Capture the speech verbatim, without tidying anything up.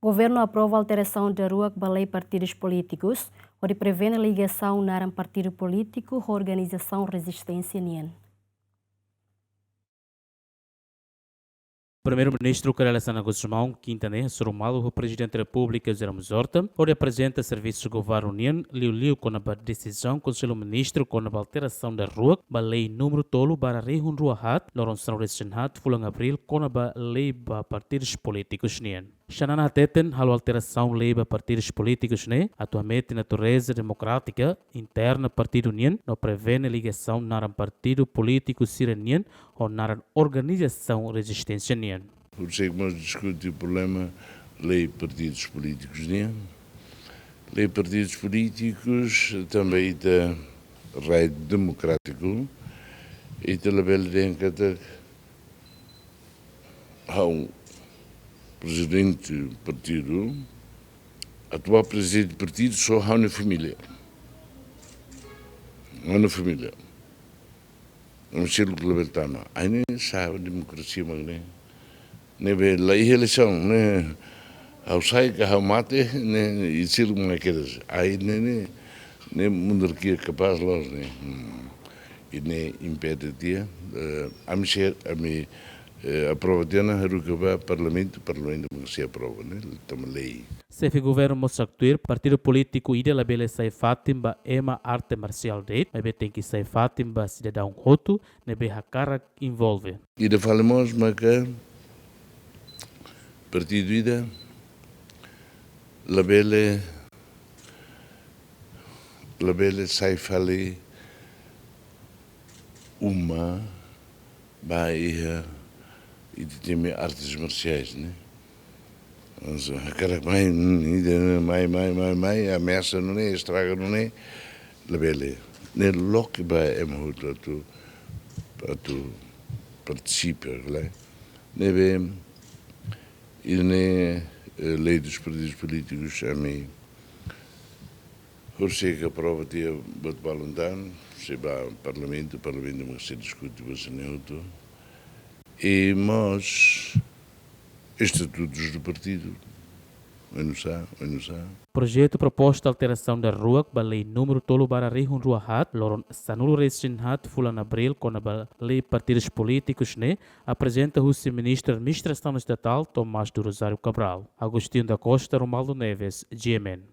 Governu aprova alterasaun daruak ba lei partidus polítikus, hodi prevene ligasaun naran partidu polítiku ho organizasaun rezisténsia nian. Primeiru-Ministru Kay Rala Xanana Gusmão, kinta ne'e, hasoru malu ho Prezidente Repúblika José Ramos Horta, hodi aprezenta servisu governu nian, liuliu kona-ba desizaun Konsellu Ministru kona-ba alterasaun daruak ba lei númeru tolu barra rihun rua haat, loron sanulu-resin-haat, fulan Abríl, kona-ba lei ba partidus polítikus nian. Xanana hateten halo alterasaun lei ba partidus polítikus ne'e atu hametin natureza demokrátika interna partidu nian no prevene ligasaun naran partidu polítiku sira nian ho naran organizasaun rezisténsia nian. Por isso é que nós discutimos o problema lei partidos políticos nian. Lei partidos políticos tanba ita rai demokrátiku, ita labele dehan katak ha'u prezidente partidu, atu bá prezidente partidu só ha'u-nia família. Ha'u-nia família. Ami seluk labele tama. Ai ne'e sá demokrasia mak ne'e. Ne'ebé la iha eleisaun, ne'e ha'u sai ka ha'u mate, ne'e, ne'e, i seluk mak kedas. Ai ne'e, ne'e, ne'e monarkia kapás loos ne'e. Hmm. I ne'e impede tiha, eh, ami se, ami, eh, aprova tiha ona, haruka ba Parlamentu, Parlamentu mak sei aprova, ne'e, tama lei. Xefe governu mós haktuir, partidu polítiku ida labele sai fatin ba ema arte marsiál de'it, maibé tenke sai fatin ba sidadaun hotu ne'ebé hakarak envolve. Ida fali mós maka partidu ida labele, labele sai fali uma ba iha ita temi artes marsiais, ne'e? Mas hakarak mai, hmm, ida mai, mai, mai, mai, ameasa nune'e, estraga nune'e, labele. Ne'e loke ba ema hotu atu, atu partisipa, ne'e? Ne'ebé, i ne'e, eh, lei dos partidos políticos, ami horisehik aprova tiha buat balun tan, sei bá Parlamentu, Parlamentu mak sei diskute buat sira-ne'e hotu. I mós estatutos do partido, oinsá, oinsá. Projetu proposta alterasaun daruak ba lei númeru tolu barra rihun rua haat, loron sanulu-resin-haat, fulan Abríl, kona-ba lei partidus polítikus ne'e, aprezenta husi Ministru Administrasaun Estatál, Tomás do Rosário Cabral. Agostinho da Costa, Romualdo Neves, G M N.